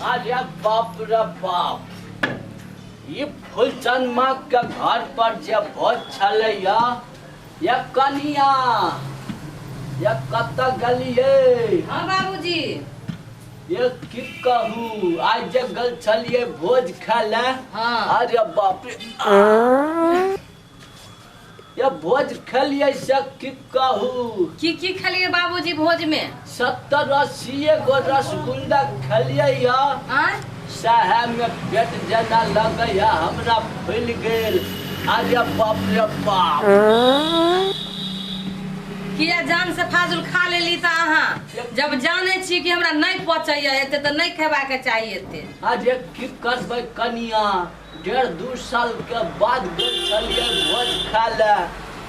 अरे बाप रे बाप, ई फूलचनमा के घर पर जे भोज छलैया, ये कनिया ये कतऽ गेलियै? हाँ बाबूजी। ये की कहू, आइ जे गेल छलियै भोज खाय लए। हाँ। अरे बाप रे, ये भोज खेलियै से की कहू। की की खेलियै बाबूजी भोज में? 70-80 गो रसगुल्ला खेलियै या। आँय? सएह में पेट जेना लगैया हमरा फूलि गेल। अरे बाप रे बाप। किया जान से फाजुल खा लेली तऽ अहाँ जब जानै छी कि हमरा नहि पचैया एते तऽ नहि खेबाक चाही एते। अरे की करबै कनिया, 1.5-2 साल के बाद गेल छलियै भोज खाय लए,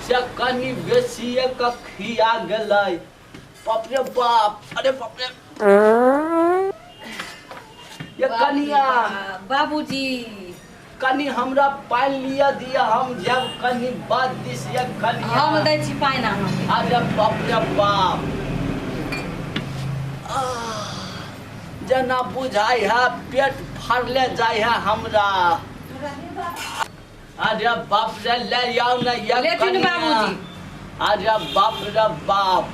से कनि बेसिए के खिया गेलै। बाप रे बाप, अरे बाप रे। ये कनिया। बाबूजी। कनि हमरा पानि लिअ दिअ, हम जायब कनि बात दिस। ये कनिया। हम दै छी पानि अहाँके। अरे बाप रे बाप, जेना बुझाइ है पेट फाड़ले जाइ है हमरा। अरे बाप रे, ले आउ ने ये लेथिन कनिया। बाबूजी। अरे बाप रे बाप,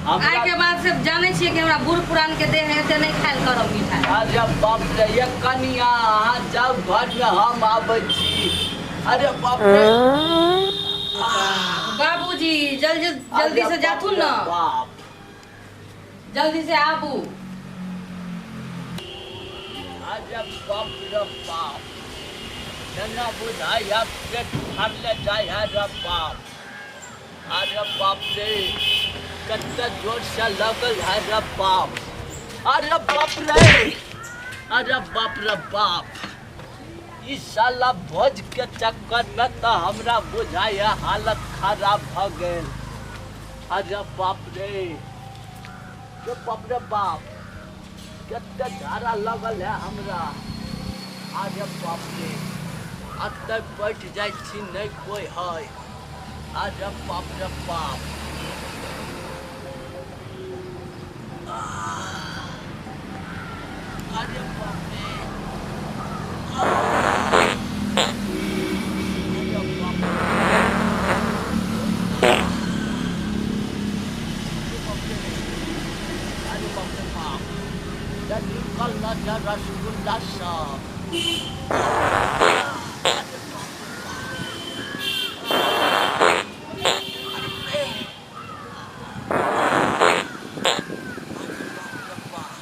आइ के बाद से जानै छियै कि हमरा बूढ़ पुरान के देह एते नहि खायल करब मिठाई। अरे बाप रे, ये कनिया अहाँ जाउ घर में, हम आबै छी। अरे बाप रे। बाबूजी जल्दी जल्दी से जाथुन ना। बाप। जल्दी से आबू। अरे बाप रे बाप, जेना बुझाइ है पेट फाड़ले जाइ है रे बाप। अरे बाप रे, कते जोर से लगल है रे बाप। अरे बाप रे, अरे बाप रे बाप, ई साला भोज के चक्कर में तो हमरा बुझाइ है हालत खराब भ गेल। अरे बाप रे, रे बाप रे बाप, कते झाड़ा लगल है हमरा। अरे बाप रे, अतऽ बैठ जाइ छी नहि कोइ है। अरे बाप रे बाप, अरे बाप रे, अरे बाप रे, अरे बाप रे बाप, निकल न जा रसगुल्ला सब। अरे बाप रे बाप,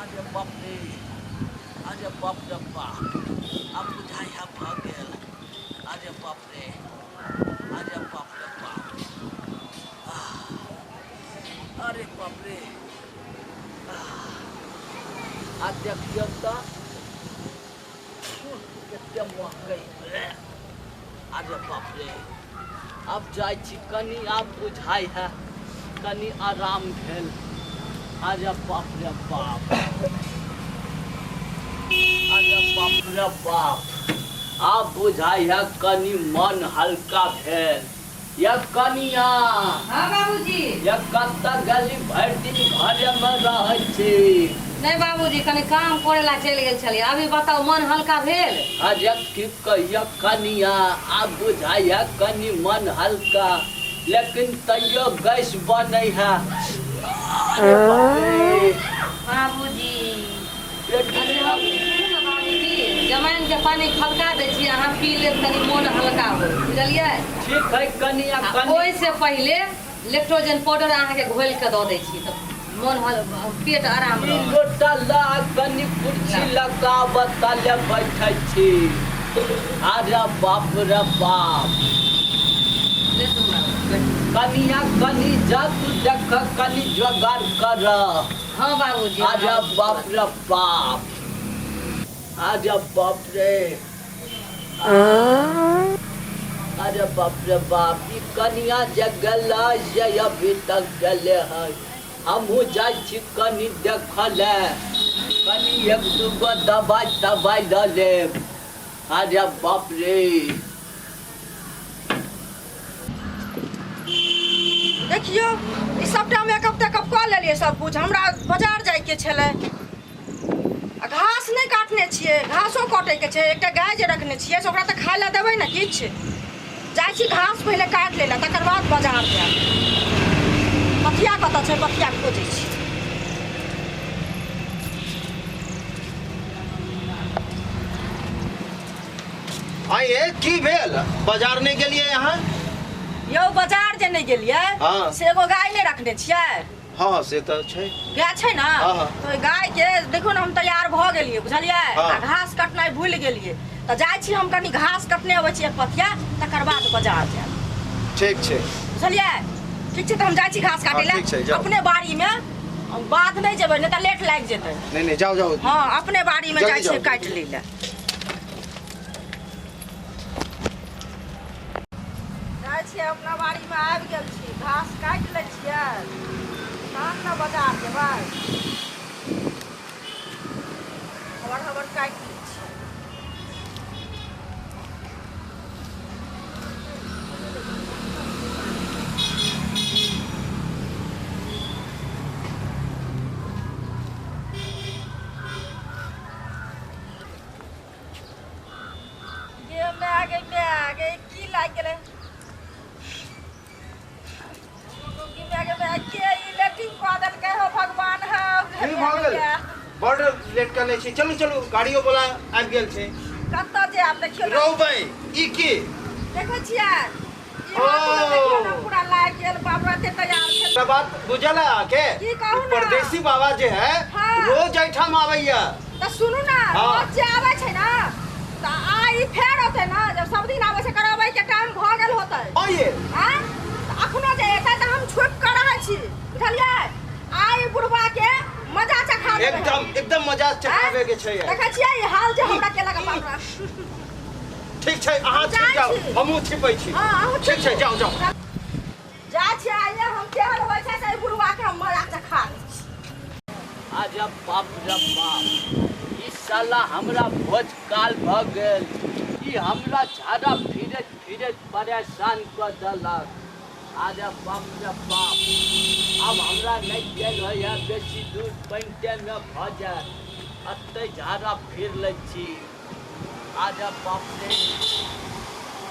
अरे बाप रे, अरे बाप रे बाप, आब बुझाइ है भऽ गेल। अरे बाप रे, अरे बाप रे बाप, अरे बाप रे। आ देखियौ तऽ कते महकै। अरे बाप रे, आब जाइ छी कनि, आब बुझाइ है कनि आराम भेल। अरे बाप रे बाप, अरे बाप रे बाप, आब बुझाइ है कनि मन हल्का भेल। ये कनिया। हाँ बाबूजी। ये कतऽ गेली? भरि दिन घरेमे रहै छी। नहि बाबूजी, कनि काम करे ला चलि गेल छलियै। अभी बताउ, मन हल्का भेल? अरे की कहियो कनिया, आब बुझाइ है कनि मन हल्का, लेकिन तैयो गैस बनै है। अरे बाप रे। बाबूजी। पेट अरे हम सुनू ने बाबूजी, जमाइन के पानी खलका दै छी, अहाँ पी लेब, कनि मोन हल्का होत, बुझलियै? ठीक है कनिया। आ कनि ओहिसँ पहिले लेक्टोजन पाउडर अहाँके घोलि कऽ दऽ दै छी तऽ मोन पेट आराम ई रहत। लोटा ला, कनि कुर्सी लगाब, तले बैठै छी। अरे बाप रे बाप। लेथुन बाबू, बैठू। कनिया कनि जा तू देख, कनि जोगाड़ कर। हाँ बाबूजी। अरे बाप रे बाप, अरे बाप रे, अरे बाप रे बाप, ई कनिया जे गेलै से अभी तक गेले है। हमहूँ जाइ छी कनि देखऽ लए, कनि एक दूगो दबाइ तबाइ लऽ लेब। अरे बाप रे। देखियौ, ई सबटा मेकअप तेकअप कऽ लेलियै सब कुछ। हमरा बाजार जाइके छलै। छियै, घासो कटैके छै। एकटा गाय जे रखने छियै से ओकरा तऽ खाय लए देबै ने किछु। जाइ छी घास पहिले काटि लै लए, तकर बाद बाजार जायब। पथिया कतऽ छै? पथिया खोजै छी। आइए की भेल, बाजार नहि गेलियै अहाँ? यौ बाजार जे नहि गेलियै हाँ। से एगो गाय नहि रखने छियै? हाँ से तऽ छै। गाय छै ने? हाँ, हाँ। तऽ ओहि गाय के देखियौ ने, हम तैयार भऽ गेलियै बुझलियै? हाँ। आ घास कटनाइ भूलि गेलियै, तऽ जाइ छी हम कनि घास कटने अबै छी एक पथिया, तकर बाद बाजार जायब। ठीक छै। बुझलियै? ठीक छै, तऽ हम जाइ छी घास काटै हाँ, ठीक छै, लए जाउ। अपने बाड़ी मे, बाध नहि जेबै, नहि तऽ लेट लागि जेतै। नहि नहि, जाउ जाउ। हाँ अपने बाड़ी मे जल्दी जाइ छियै जाउ। काटि लै लए। जाइ छियै अपना बाड़ी मे, आबि गेल छी, घास काटि लै छियै तहन ने बाजार जेबै। हबर हबर काटि लै छियै। गे my गे my गे, की लागि गेलै? गे my गे my, के ई लेटिंग कऽ देलकै हो भगवान हो। की भऽ गेल? बड लेट कऽ लै छी। चलू चलू, गाड़ियो वाला आबि गेल छै। कतऽ जायब? देखियौ ने। रौबै ई की देखै छियै ई हाथ मे देखियौ ने, पूरा लागि गेल। बाप रे, एते तैयार छै। एकटा बात बुझल है अहाँके? की कहू ने? परदेसी बाबा जे है हाँ। रोज एहिठाम आबैया। तऽ सुनू ने, हाँ। रोज जे आबै छै ने तऽ आइ फेर औतै ने, जब सब दिन आबै छै कराबै के टाइम भऽ गेल होतै। आइए आँय? तऽ अखनो जे एतै तऽ हम छुपि कऽ रहै छी बुझलियै? आइ बुढ़बा के मजा चखा देबै। एकदम एकदम मजा चखाबै के छै। देखै छियै ई हाल जे हमरा केलक बाप रे। ठीक छै, अहाँ छिप जाइ जाउ, छी। हमहूँ छिपै छी। हाँ, अहूँ ठीक छै, जाउ जाउ। जाइ छियै, आइए हम केहन होइ छै से एहि बुढ़बा के हम मजा चखा दै छी। अरे बाप रे बाप, ई साला हमरा भोज काल भऽ गेल। ई हमरा झाड़ा फिरैत फिरैत परेशान कऽ देलक। अरे बाप रे बाप, आब हमरा नहि गेल होइए बेसी दूर, पानिटेमे भऽ जायत, एतहि झाड़ा फिर लै छी। अरे बाप रे,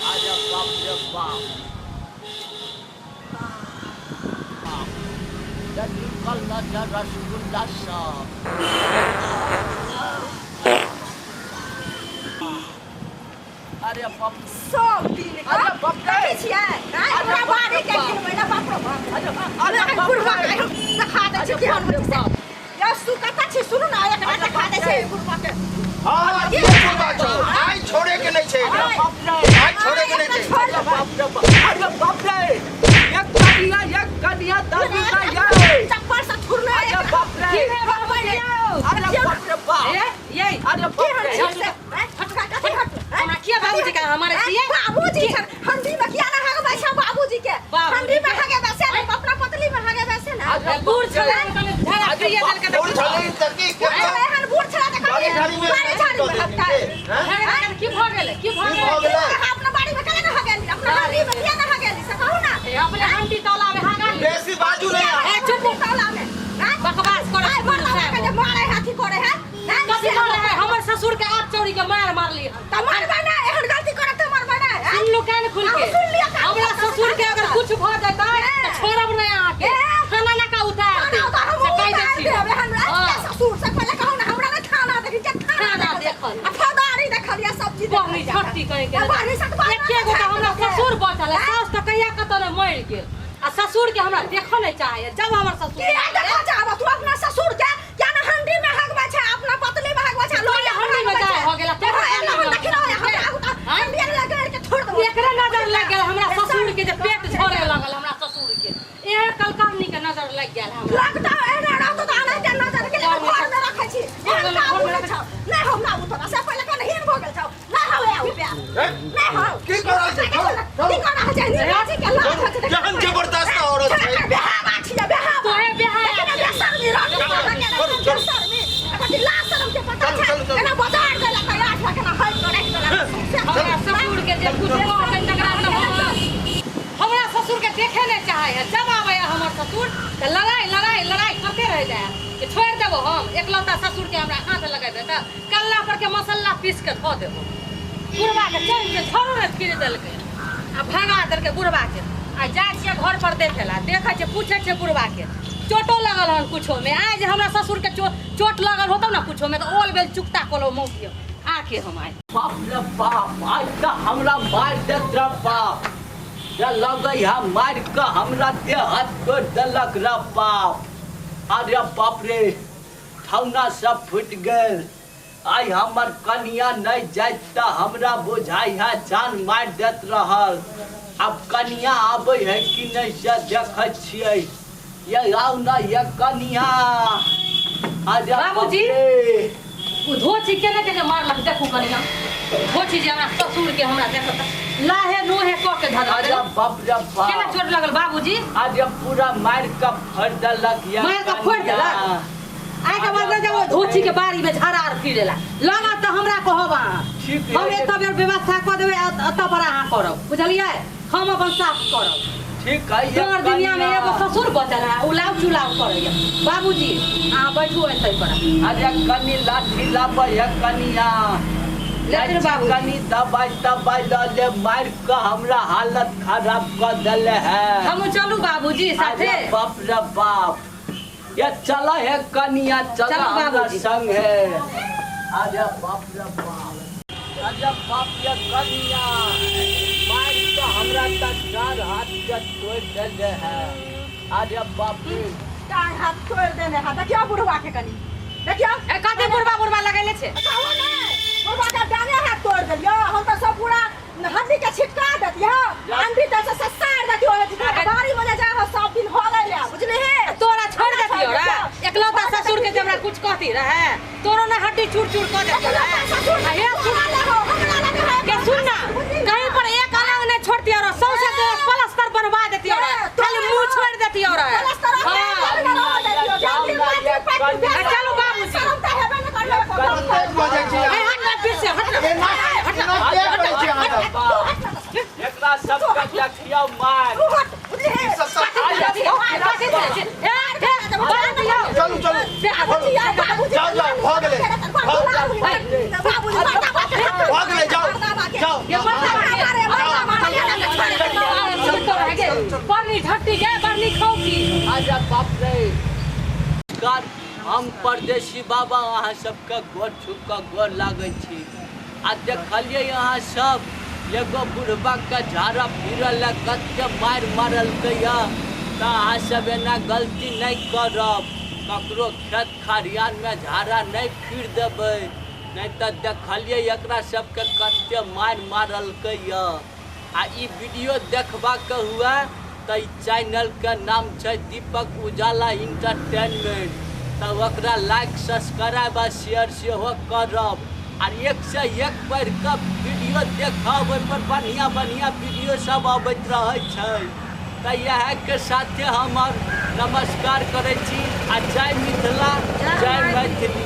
अरे बाप रे बाप, बाप निकल न रसगुल्ला सब। अरे बाप, सब दिन के अरे बाप रे। देखै छियै आइ अरे हमरा बाप बाड़ी रे के बाप। गिरबै ने। बाप रे बाप, अरे अरे अरे बाप बुढ़बा रे। के हम देखा दै छी अरे केहन बाप रे होइ छै। बाप। यौ सु कतऽ छी? सुनू ने, एकरा अरे देखा बाप दै रे। छै बुढ़बा के। हाँ, ये बुढ़बा छौ, आइ छोड़े के नहि छै एकरा। अरे बाप रे। आइ छोड़े के नहि छै। अरे बाप रे बाप, अरे बाप रे, एक कनिया, एक कनिया दादी का ये। चप्पल से थुरने। अरे बाप रे। की भेल बाबू यौ? अरे बाप रे बाप। ए ये अरे बाप केहन रे। छी से? आँय? कथी हट? आँय? हमरा किया बाबूजी के हमारे छियै? बाबूजी छन, हंडी में किया ना हगबै छै बाबूजी के? बाबूजी हंडी में के। हगेबै से ने, अपना पतली में हगेबै से ने। अरे बूढ़ छलै कनि झाड़ा अरे फिरिए बाप देलकै तऽ बूढ़ छलै तऽ की अरे एहन बूढ़ छला तऽ बाड़ी कभी झाड़ी में बाड़ी झाड़ी में हगतै। हैं? झाड़ा देलकै की भऽ गेलै? की भऽ की भऽ गेलै? गेलै? अहाँ अपना बाड़ी में केना हगेली? अपना हंडी में किया ना हगेली से कहू ना। ए, अपने हंडी तौला में हागा ली। बेसी बाजू नहीं अहाँ। ए, चुप। तौला में आँय? बकवास करै आइ छी मरला साहेब। के जे मारे हाथी करे है आँय? कथी मारे है? हमर ससुर के आप चोरी के मार मारली हन। तऽ मरबै ना, एहन गलती करत तऽ मरबै ना। आँय? सुन लो कान खुल के, अहाँ सुन लिअ कान हमरा खुल के। ससुर के अगर कुछ भऽ जेतै तऽ छोड़ब नहि अहाँके। ए। थाना नाका उतार थाना देब। उतार, हम से कहि दै उतार छी। देब। एहन हाँ। ससुर से पहिले कहू ना, हमरा नहि थाना देखी जे थाना थाना देखल। देखल। आ फौदारी देखल या सब चीज बहनी देखल। छोटी कहीं के आ बहनी से तऽ एके गो तऽ हमरा ससुर बचल है, सास तऽ कहिया कतऽ ने मरि गेल, आ ससुर के हमरा देखऽ नहि चाहैया। जब हमर ससुर की आइ देखऽ चाहब तू अपना ससुर के? किया ना हंडी में हगबै छै, अपना पतली में हगबै छै, तोरे हंडी में जाय हो गेला, तोरे तोरा हंडी एना में देखी ना, हमरा आगू तऽ आँय? हंडी में लगा के छोड़ देबो। एकरे नजर लागि गेल हमरा ससुर के, जे पेट झरे लगल हमरा ससुर के, एहे कलकमनी के नजर लागि गेल हमरा। लगता एना रहतो तऽ अनाहिते नजर के घर में रखै छी। एहन काबू नहि छौ। नहि हम ना उतरा से पहिले कने हीन भऽ गेल छौ। नहि हौ ए उपया। हैं? नहि हौ। की कर रहल छी? छोड़ू, छोड़ू। की कर रहल छै? नीरज के लाज होइ छै। केहन जबरदस्त औरत छै। बेहावा छियै, बेहावा। तोहे बेहावा लेकिन छियै। बेशर्मी रहतौ, चलू, अहाँके चलू, चलू। बेशर्मी। एकर लाज शरम के पता चलू, छै? चलू, चलू। केना बाजार गेलक आ आठ केना हटि कऽ राखि देलक। हमरा ससुर के जे कुछ भऽ गेल तकरा तऽ हमरा ससुर के देखे नहि चाहै है। जब आबै है हमर ससुर तऽ लड़ाई लड़ाई लड़ाई करते रह जाए है कि छोड़ि देबो हम एकलौता ससुर के, हमरा हाथ लगेबै तऽ कल्ला पर के पीस के धऽ देबो। बुढ़वा के चैन के झरो ने फिर देलकै आ भगा देलकै बुढ़वा के। आ जाइ छियै घर पर देखे ला, देखै छियै पूछै छियै बुढ़वा के चोटो लगल हन कुछो में। आइ जे हमरा ससुर के चोट लगल होतौ ना कुछो में तो ओल बेल चुकता कोलो मौकियो आके हम आइ। बाप रे बाप, आइ तऽ हमरा मारि देत रे बाप। रे लगै है मारि कऽ हमरा देह हाथ तोड़ि देलक रे बाप। अरे बाप रे, ठौना सब फुटि गेल। आइ हमर कनिया नहि जाइत तऽ हमरा बुझाइ है जान मारि देत रहल। आब कनिया आबै है कि नहि से देखै छियै। ये आउ ना ये कनिया। अरे बाबूजी, ओ धोची केने केने मारलक देखू कनिया। धोची जे हमरा ससुर के हमरा देखत लाहे नोहे कऽ के धऽ अरे देलक। बाप रे बाप, केना चोट लगल बाबूजी? अरे पूरा मारि कऽ फोड़ि देलक। ये मारि कऽ फोड़ि देलक? आइ के बाद जब धोची के बाड़ी में झाड़ा आर फिरेला लागत तऽ हमरा कहब अहाँ। हम एतऽ बेर व्यवस्था कऽ देबै, एतऽ पर अहाँ करब, बुझलियै? हम अपन साफ करब। ठीक है। तोहर दुनिया में एगो ससुर बचल है, उलाव चुलाव करैया। बाबूजी अहाँ बैठू एतै पर। अरे कनी लाठी लाबै है कनिया। लेकिन बाबूजी कनी दबाई तबाई लऽ ले, मारि कऽ हमरा हालत खराब कऽ देले है। हम चलू बाबूजी साथे। अरे बाप रे बाप, ये चला है कनिया, चला हमरा संग है। अरे बाप रे बाप, अरे बाप ये कनिया मारि कऽ हमरा तऽ चार हाथ के तोड़ि देले है। अरे बाप रे, टांग हाथ तोड़ि देने है। देखियौ बुढ़वा के कनी, देखियौ ए कथी बुढ़वा बुढ़वा लगैले छै? कहू नै, बुढ़वा के डांगे हाथ तोड़ि देलियौ। हम तऽ सब पूरा हड्डी के छिटका देतियौ, अंडी तऽ से ससार देतियौ। बाड़ी में जे जा हो सब दिन हो गेलै, बुझलिही? तोरा छोड़ देतियौ रे, एकलौता ससुर के जे हमरा कुछ कहती रहे तोरो ने हड्डी चूर चूर कऽ देतियौ रहे। आ हे सुन के सुन ना, कहीं पर एक अलग नहीं छोड़ती और सौंसे देह प्लास्टर बनवा देती और खाली मुंह छोड़ देती और। चलो बाबूजी, हट ना फिर से, हट ना, हट ना, एकरा सबके देखियौ मार। चलू चलू जाओ जाओ, भऽ गेलै भऽ गेलै, जाओ जाओ। बर्नी झट्टी गे, बर्नी खौकी। अरे बाप रे, हम परदेसी बाबा अहाँ सबके गोर छू कऽ गोर लागै छी। आ देखलियै अहाँ सब एगो बुढ़बा के झाड़ा फिरल है, कते मारि मारलकै यऽ। तऽ अहाँ सब एना गलती नहि करब, ककरो खेत खरिहानमे झाड़ा नहि फिर देबै, नहि तऽ देखलियै एकरा सबके कते मारि मारलकै यऽ। आ ई वीडियो देखबाके हुए तऽ ई चैनलके नाम छै दीपक उजाला इंटरटेनमेंट, तऽ ओकरा लाइक सब्सक्राइब आ शेयर सेहो करब। आ एक से एक बढ़ि कऽ वीडियो देखब, ओहिपर बढ़िआँ बढ़िआँ वीडियो सब अबैत रहै छै। तऽ इएहके साथे हमर नमस्कार करै छी आ जय मिथिला, जय मैथिली।